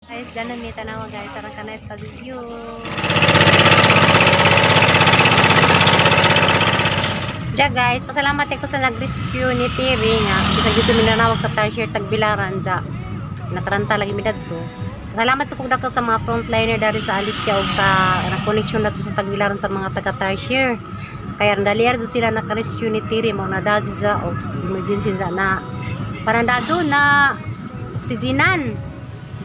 Guys, dyan na may tanawa guys. Sarang ka na sa video. Diya guys, pasalamat ko sa nag-rescue ni Tiri nga. Bisag dito minanawag sa Tarsier Tagbilaran dya. Nataranta lagi mi dadto. Salamat ko dako sa mga frontliner dari sa Alicia ug sa na-connection nato sa Tagbilaran sa mga taga Tarsier. Kaya daliar jud sila naka-rescue ni Tiri mo na dadi sa og emergency sa na parang na oksigenan.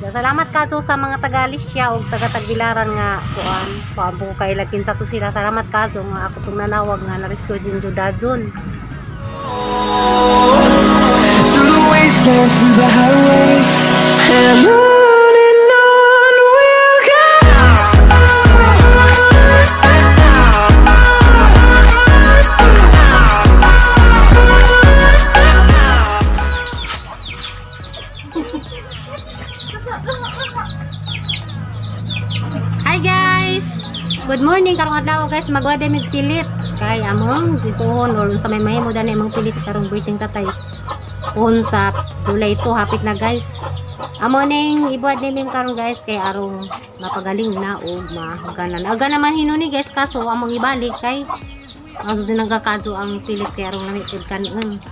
Salamat kadto sa mga taga Alicia ug taga Tagbilaran nga kuan paambo ko kay lagin sa to sila. Salamat kadto nga ako tong nanawag nga na-rescue din jud dadson. Through the wastelands, through the highways, and on we'll go. Hi guys! Good morning karong adlaw guys, magwada mig pilit kay among gipuhon or unsa may mahimo dani among pilit karong birthday tatay. Puhon sa July 2 hapit na guys. Amo ning ibuhat ni karon guys kay arong mapagaling na og maganan. Aga naman hinuni guys kaso among ibalik kay aso sinagakadyo ang pilit kay arong lami pud kanon.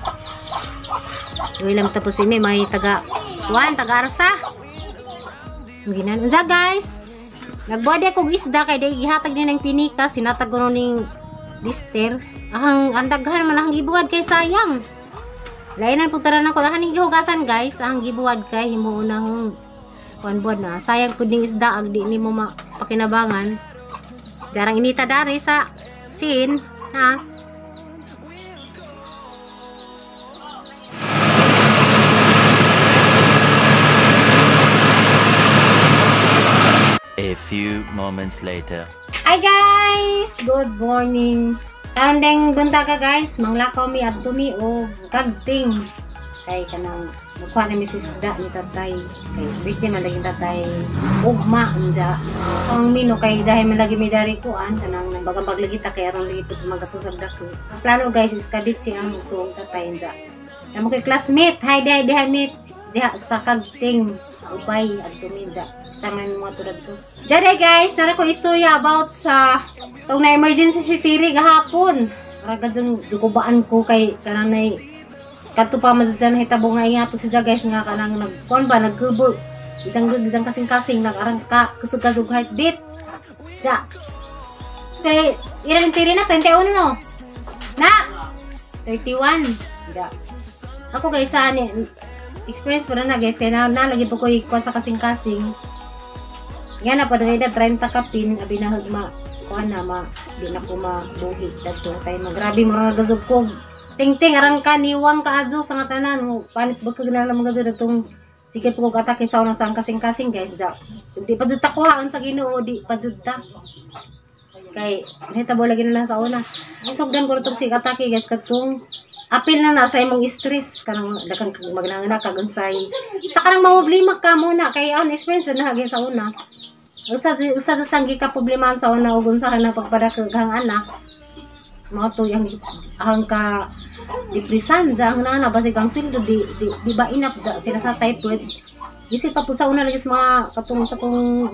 Uy lang tapos imi may taga kuan taga arsa. Ginan unsa guys? Nagbuhat ako og isda kay dai gihatag ni ng pinika, sinatag ko ning lister. Ahang ang daghan man ahang gibuhat kay sayang. Lainan pud taran ako ahang gihugasan guys, ahang gibuhat kay himuon na hong kuan buhat na. Sayang pud ning isda ag di nimo mapakinabangan. Jarang inita dari sa sin, ha. A few moments later. Hi guys! Good morning. Tandeng buntaga guys, manglakaw mi adto mi og kagting. Kay kanang magkuha na mi sa isda ni tatay. Kay birthday man lagi tatay ugma unja. Ang mino kay jahe man lagi mi dari kuan kanang nagbagang lagi ta kay aron lagi pud magasusag dako. Ang plano guys is kabit si ang tuong tatay unja. Amo kay classmate, hi diha diha meet diha sa kagting. Ubay adto mi dya. Tama yung mga tulad ko. Diyan guys, nara ko istorya about sa tong na emergency si Tiri gahapon. Raga dyan, dugubaan ko kay kananay kadto pa madyan hitabo nga ingato si dya guys nga kanang nagkuan ba nagkubo. Isang isang kasing-kasing nagarangka kusog-kasog heartbeat. Dya. Pero ilang Tiri na 31 no. Na 31. Dya. Ako guys sa experience pa na guys, kaya nalagi po ko ikuha sa kasing-kasing. Yan na, padagay na 30 kapin, abi na ma, kuha na, ma, di na ko mabuhi. Dato, tayo magrabe mo rin nagazog ko. Ting-ting, arang ka, niwang ka adyo sa nga tanan. Panit ba ka ginalang mga gadyo datong sikit po kong atake sa unang sa kasing-kasing guys. Ja. Di pa dyan takuhaan sa Ginoo, di pa dyan ta. Kay, nahitabo lagi na lang sa una. Isugdan ko na itong sikit atake guys, katong apil na na sa imong stress kanang daghang magnangana kag unsay sa kanang maproblema ka muna kay on experience na hagi sa una usa usa sa sanggi ka problemahan sa una ug unsa na pagpadakag anak mao to yang ang ka depresan ja ang nana basig ang sweldo di di, di ba enough ja sila sa typhoid isip pa pud sa una lagi sa mga katong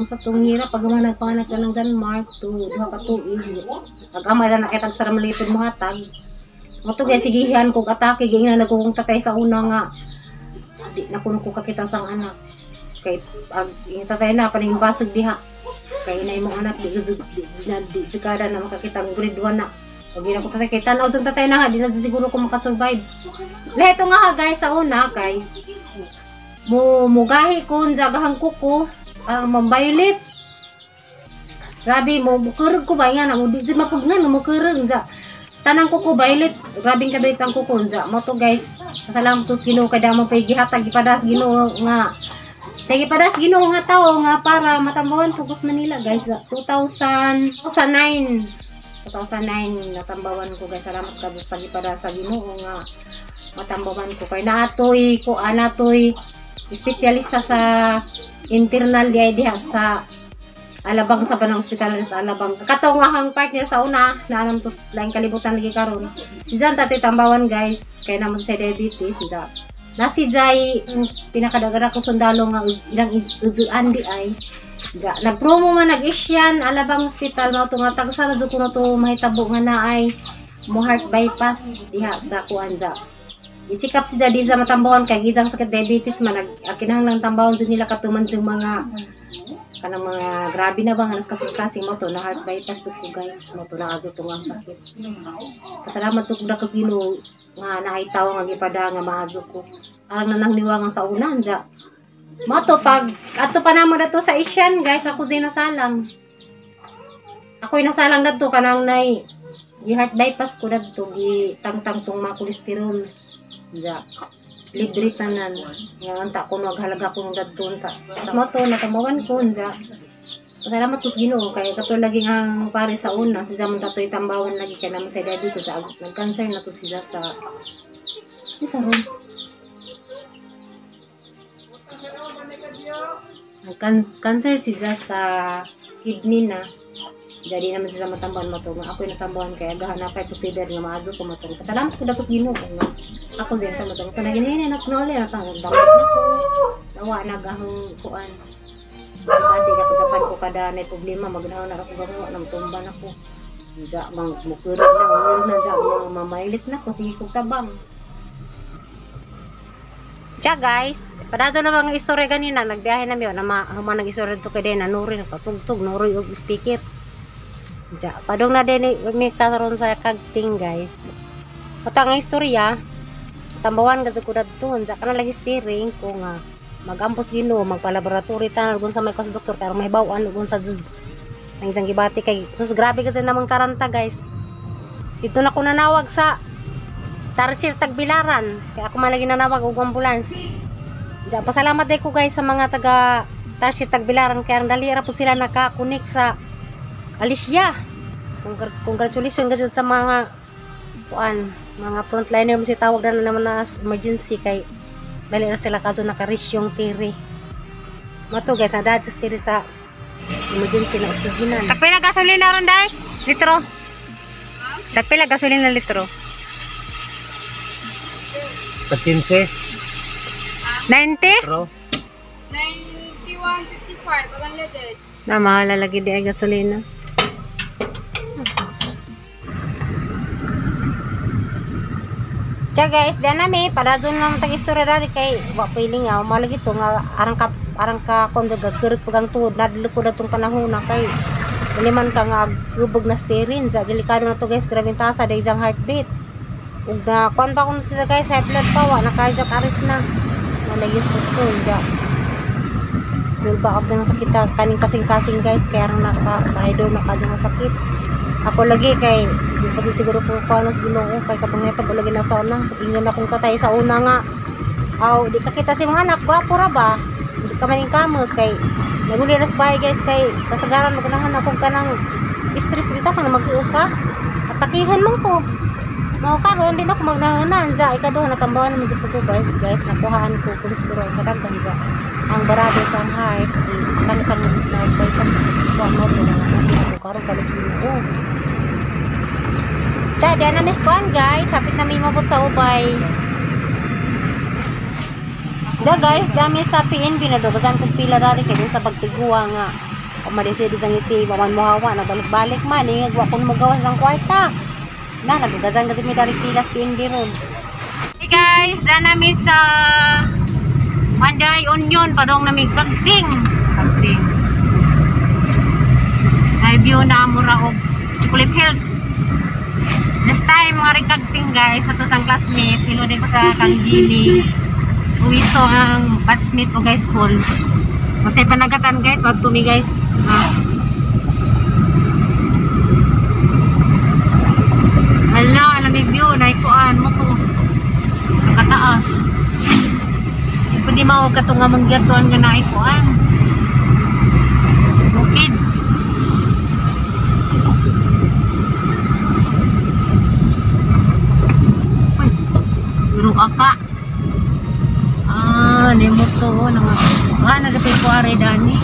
sa tong hirap pag man nagpanganak ka ng Denmark to duha ka tuig ag-amay na nakitag sa ramalipod mohatag. Mato guys, sigihan kog atake giingnan na kong tatay sa una nga di na kuno ko kakita sang anak. Kay ag ing tatay na paning basag diha. Kay na imong anak di di kada na makakita ang grade 1 na. Ug gina ko tatay kay tan-aw sang tatay na ha, di na siguro ko makasurvive. Leto nga ha guys sa una kay mo mugahi kon jagahang kuko ang mambaylit. Grabe mo mukurog ko ba nga na mo di jud mapugnan mo mukurog ja. Tanang kuko violet, grabing kabait ang kuko unja. Mo to guys, pasalamat to sa Ginoo kay damo pay gihatag gipadas Ginoo nga. Tay gipadas Ginoo nga tawo nga para matambawan Focus Manila guys. 2009 natambawan ko guys. Salamat ka Diyos sa gipadas sa Ginoo nga matambawan ko kay naatoy ko anatoy espesyalista sa internal di diha sa Alabang sa panang ospital sa Alabang. Katong ahang partner sa una, na anam to laing kalibutan lagi karon. Si Zan tatay tambawan guys, kay naman sa diabetes, siya. Nasi jay pinakadagara ko sundalo nga isang uzuan di ay. Ja, nagpromo man nag-Asian Alabang Hospital mao to nga tagsa na jud kuno to mahitabo nga naay mo heart bypass diha sa kuan ja. I-check up si Daddy sa matambawan kay gizang sakit diabetes man nag kinahanglan tambawon jud nila katuman jud mga kanang mga grabe na ba nga nas kasing-kasing mo to na heart bypass jud ko guys, mo to na adto ang sakit. Pasalamat jud ko sa Ginoo nga naay tawo nga gipada nga maadyo ko. Arang nanang niwangan sa unan ja. Mo to pag adto pa namo dato sa Asian guys, ako din nasalang. Ako'y nasalang dadto kanang nay gi heart bypass ko dadto gi tangtang tong mga kolesterol. Ja. Libre tanan. Nga anta ko naghalaga ko ng dadto unta. Mo to natamawan ko ja. Pasalamat ko sa Ginoo kay kato lagi ang pare sa una si Jamon tatoy tambawan lagi kay naman sa diabetes sa nag-cancer na to siya sa sa ron. Nag-cancer siya sa kidney na. Jadi naman siya matambahan mo to. Ako'y natambahan kaya agahan na kay consider nga maadyo ko mo to. Pasalamat ko dapat Ginoo nga ako din ta mo to. Panaginhin na ko na tang damot na ko. Nawa nagahong kuan. Pati ka kapan ko kada nay problema magnaon na ako gamo na tumba na ko. Ja mang mukurid na ja mga mamailit na ko sige kog tabang. Ja guys, padado na bang istorya ganina nagbiyahe na mi na human nag istorya to kay na nuri nakatugtog nuri og speaker. Ja, padong na din mi karon sa kagting guys. Patang ang istorya, tambawan ka jud ko dadto, ja kana lagi steering ko nga magampos Ginoo magpa-laboratory tanan gun sa may kas doktor kay mahibaw-an gun sa jud. Ang isang gibati kay sus grabe kasi namang taranta guys. Dito na ko nanawag sa Tarsier Tagbilaran kay ako man lagi nanawag og ambulance. Ja, pasalamat day ko guys sa mga taga Tarsier Tagbilaran kay ang dali ra pud sila nakakunik sa Alicia. Congratulations guys sa mga kuan, mga frontliner mo si tawag na naman na emergency kay dali ra sila kaso naka-reach yung tiri. Mato guys, nadad sa tiri sa emergency na oxygenan. Tagpila gasolina ron dai? Litro. Tagpila gasolina litro. 15. 90? Litro. 91.55 agan leaded. Na mahal lagi di ay gasolina. Tiya guys, di na mi padadon lang tag istorya dali kay wa pili nga malagi to nga arang ka kondo gagkurit pag ang tuhod nadlo ko datong panahon na kay dili man ka nga gubog na steering sa delikado na to guys, grabe tasa day jang heartbeat. Ug na kuan pa kun siya guys, high blood pa wa na cardiac arrest na. Malagi ko ja. Gulba up ng sakit kaning kasing-kasing guys kaya rang naka rider na kadyo nga sakit. Ako lagi kay di pa siguro ko kuan sa Ginoo kay katong neta lagi na sa una. Ingon akong katay sa una nga. Aw, di ka kita si mga anak, gwapo ra ba? Di ka maning kamot kay naguli na sa bahay guys kay kasagaran maganahan akong kanang stress bitaw kanang mag-uo ka. Atakihan man ko. Mao karon din ako magnahanan ja ikaduha natambawan naman jud ko guys, guys nakuhaan ko kolesterol sa daghan ja. Ang barado sa heart, tangtang is na bypass ko mo to na ako karon palit Ginoo. Ja, di na miss kuan guys, hapit na mi mabot sa Ubay. Ja guys, dami sa PNB na dogasan kong pila dari kay sa pagtiguwa nga. Umalis siya sa ngiti, waman mo hawa, nagbalik-balik man, eh, wa kon mo gawas ang kwarta. Na, nadugasan kasi mi dari pila sa PNB ron. Hey guys, dana mi sa Manday Union, padong nami kagting. Kagting. May view na mura og Chocolate Hills. Next time mga rin kagting guys, ato sang classmate, hello din ko sa kang Gini. Uwiso ang batchmate ko guys school. Masay panagatan guys, magtumi guys. Ah. Hala, lamig view, naikuan mo to. Nakataas. Pwede mao ka to nga mangyatuan nga naikuan. Bukid. Uy, pero aka. Ah, nimo to nga. Ah, nagapay ko are dani.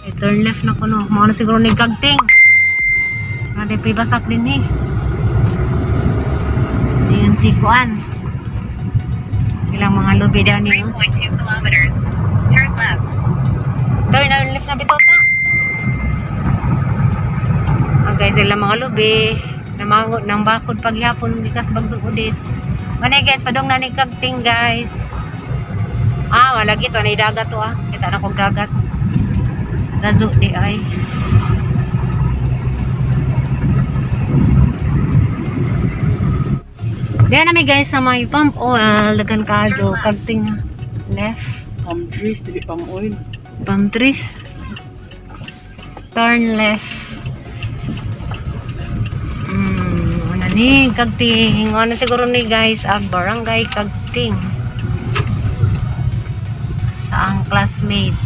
Eh, turn left na ko no. Mao na siguro ni kagting. Nagapay basak din eh. Ayan si Kuan. Ilang mga lubi daw niyo. 3.2 kilometers. Turn left. Turn our left na bitota. Oh, guys, ilang mga lubi. Namangot ng bakod paghapon gikas bagsog udit. Manay guys, padong na ni Kagting guys. Ah, wala gito na dagat to ah. Kita na kog dagat. Radyo di ay. Diyan nami guys sa may pump oil, dagan kayo Kagting left. Palm trees, dili palm oil. Palm trees. Turn left. Ano ni Kagting. Ano siguro ni guys, ag barangay Kagting. Sa ang classmate.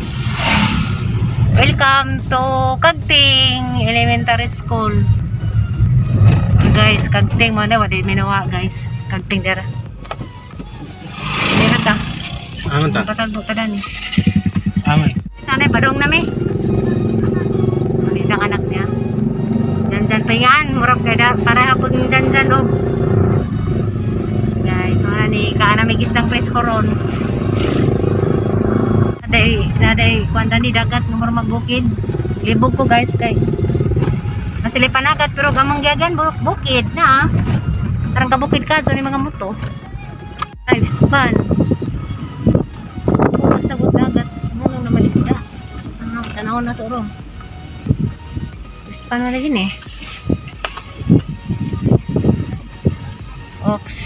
Welcome to Kagting Elementary School. Guys, Kagting mo na wala minawa guys. Kagting dara. Dara ta. Aman ta. Patagbo ta dani. Aman. Sana padong nami. Isang anak niya. Janjan pa yan. Murag kada para hapon janjan og. Guys, wala ni kaana may gistang presko ron. Naday kuan ni dagat nga murag magbukid. Libog ko guys kay. Nasili panagat pero gamang giagan bukid na. Tarang kabukid ka so ni mga moto. Lifespan. Basta dagat ngunong naman isda. Ah, tanaw na to ron. Lifespan wala din eh. Oops.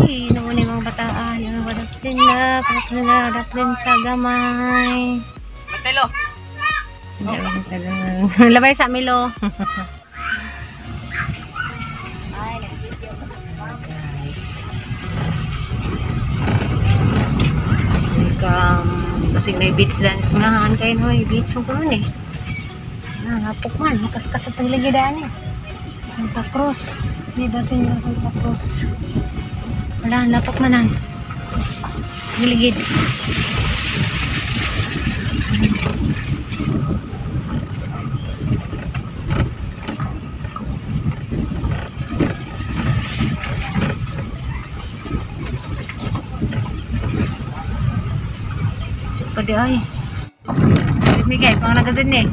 Hey, naman yung mga bataan. Yung mga bataan na, daplin sa gamay. Matelo. Labay sa Milo. Guys. Welcome. Kasi may beach dance na. Kayo no, beach mo ko nun eh. Napok man. Makaskas at taglagi daan eh. Santa Cruz. Di ba senyor Santa Cruz? Wala, napok manan. Giligid. Pwede ay. Wait me guys, mga nagazin eh.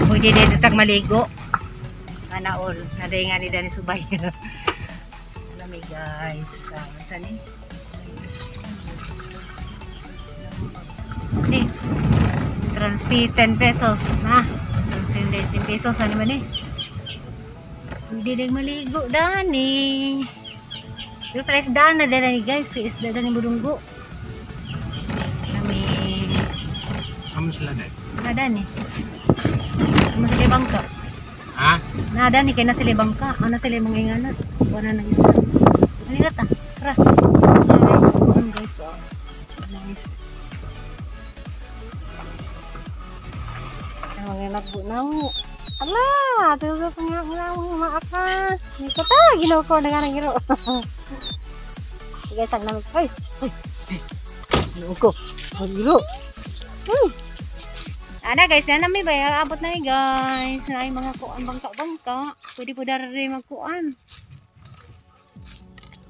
Pwede dito tag maligo. Anaol. Naday nga ni Dani Subay. Alam eh guys. Saan eh? Ni. Entrance fee 10 pesos na. Entrance fee 10 pesos. Ano man eh? Pwede din maligo Dani. Pero pala isdaan na dala ni guys. Isda ni Budunggo. Kami. Aman sila dai. Nada ni. Ano sila bangka? Ha? Nada ni kay na sila bangka. Ano sila mga ingana? Wala na ingana. Ano ta? Tara. Ay, guys. Oh. Nice. Ang mga nagbunaw. Ala, tulog ko nga nga maaka. Ni ko ta ginaw ko na nga giro. Guys, ang namig. Ay, ay. Ginaw ko. Giro. Ana guys, na nami ba abot na ni guys. Na ay mga kuan bangka-bangka. Pwede po dari magkuan.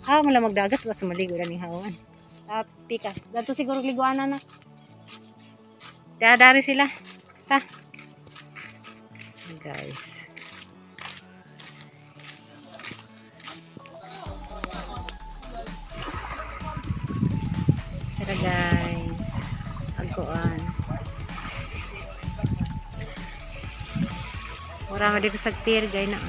Ah, mala magdagat basta maligo na ni hawan. Tap pikas. Dato siguro liguanan na. Dari sila. Ta. Guys. Tara guys. Agkuan. Mura nga dito sa pier, guys na.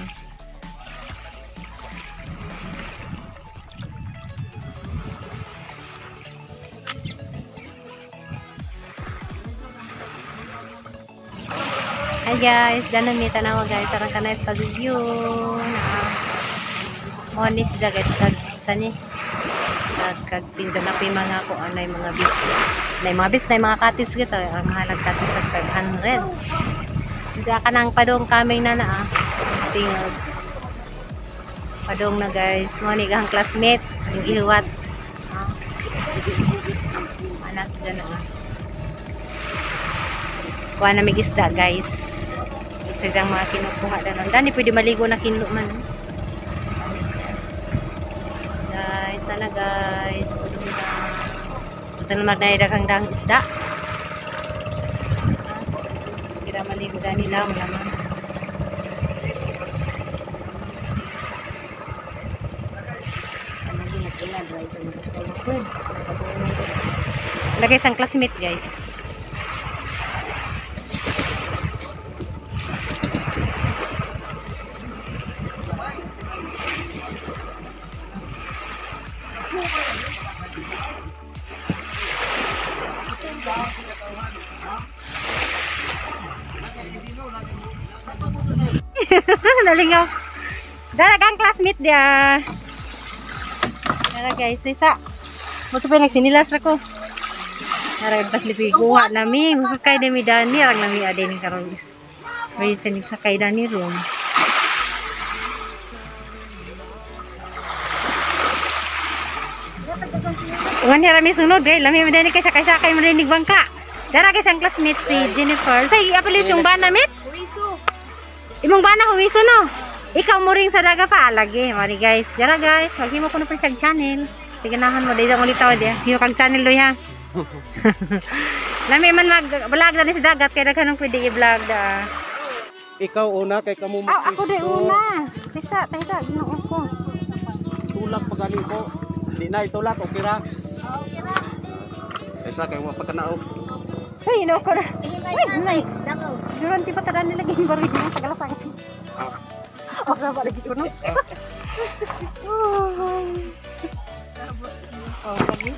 Hi guys, dyan na mi tanawa guys, sarang ka na pag-view na. Monis dyan guys, kag sani kag pinsan na po yung mga kung ano yung mga beach. Na yung mga beach, na yung mga cottage gito, ang mahal cottage nag 500. Diyan ka nang padong kaming na na ah. Tingog. Padong na guys, mo ni kang classmate, ang gihuwat. Anak dyan na ah. Kuha na mig isda guys. Isa siyang mga kinukuha danon. Dani pwede maligo na kinlo man. Guys, tana guys. Pwede na. Sa naman na daghang dang isda. Kira maligo dani lang naman. Lagay isang classmate guys. Nalingaw. Daragang classmate dia. Dara guys, isa. Mo pa nagsinilas ra ko. Dara pas lipi kuha nami, musakay dami dani rang nami adin karon. May sakay dani room. Wani rami sunod guys, lami man dani kay sakay-sakay man dani bangka. Dara guys ang classmate si Jennifer. Say apalit yung bana mit? Huwiso. Imong bana huwiso no. Ikaw mo ring sa daga pa lagi. Mari guys. Dara guys, maghimo ko na pa siyang channel. Sige nahan mo dayang ulit tawad ya. Hiyo kag channel doy ha. Lami man mag vlog dani sa dagat kay daghan ang pwede i-vlog da. Ikaw una kay kamo Aw, ako di una. Tisa, tisa Ginoo ko. Tulak pa gani ko. Di na itulak okay ra. Okay ra. Isa kay wa pa kanaog. Ay, ginoo ko na. Ay, nay. Durante pa tadan nila lagi baril ng tagalasang. Oh, ba lagi ko no? Oh, lagi.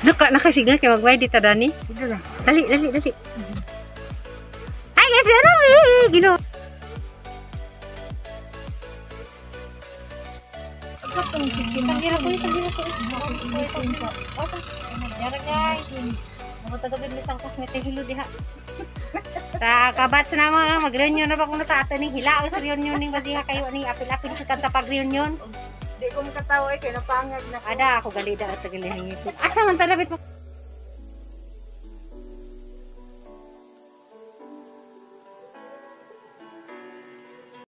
Duka na kasi kay magway dito dani. Dali, dali, dali. Hi guys, ano mi? Ginoo. Tagira ko. Yara guys. Mamatagabid ni sang cosmetic hilo diha. Sa kabats na mga mag-reunion na ba kung nataata ning hila sa reunion ning basiha kayo ning apil-apil sa kanta pag-reunion. Di ko makatawa eh, kay napangag na ko. Ada ako gali da at tagali. Asa man talabit mo?